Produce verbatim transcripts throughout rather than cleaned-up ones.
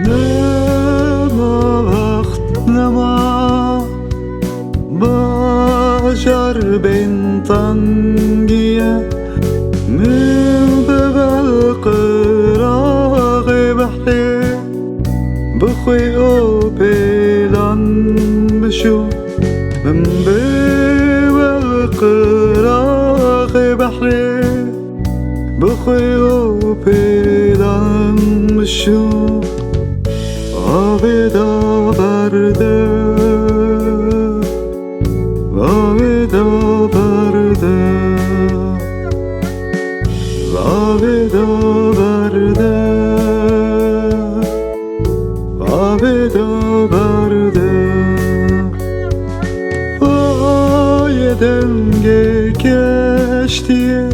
Nema wext nema, bajar bên tengî ye. Min bi ber qiraxê behrê, bi xwê û pêlan bişû. Min bi ber qiraxê behrê, bi xwê û pêlan bişû. Avê da berde, avê da berde, avê da berde, avê da berde. Ayê dengê keştiyê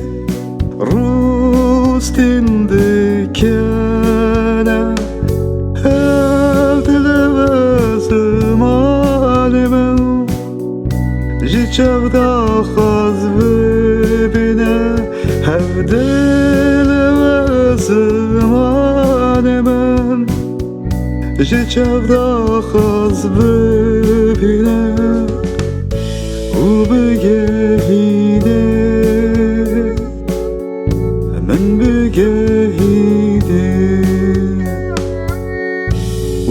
rûstîn dikene, hev dil ve zimanê min, ji çav daxwaz bibîne, hev dil ve zimanê min. Ji çav daxwaz bibîne û bigehîne, min bigehîne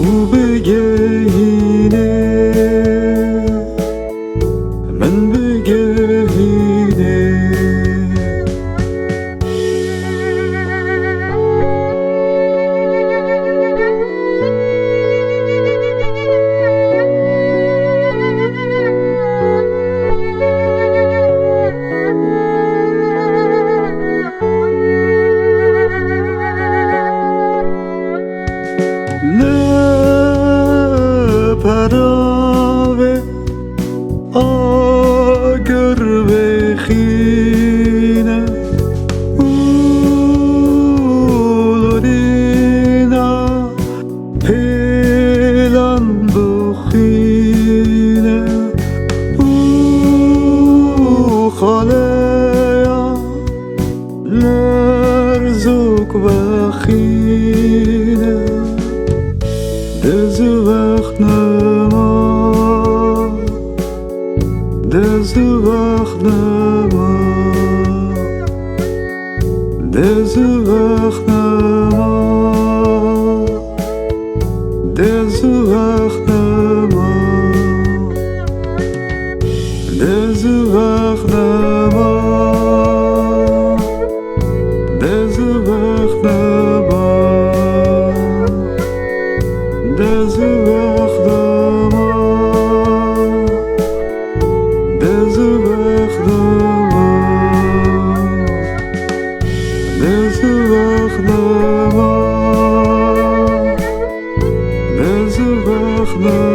û bigehîne, min bigehîne. Li peravê agir vêxîne û lorîna pêlan bixîne û xaleya lerzok vexîne. Dez û wext nema, dez û wext nema, dez û wext nema, dez û wext nema. Dez û wext nema, dez û wext nema, dez û wext nema, dez û wext nema, dez û wext nema, dez û wext nema.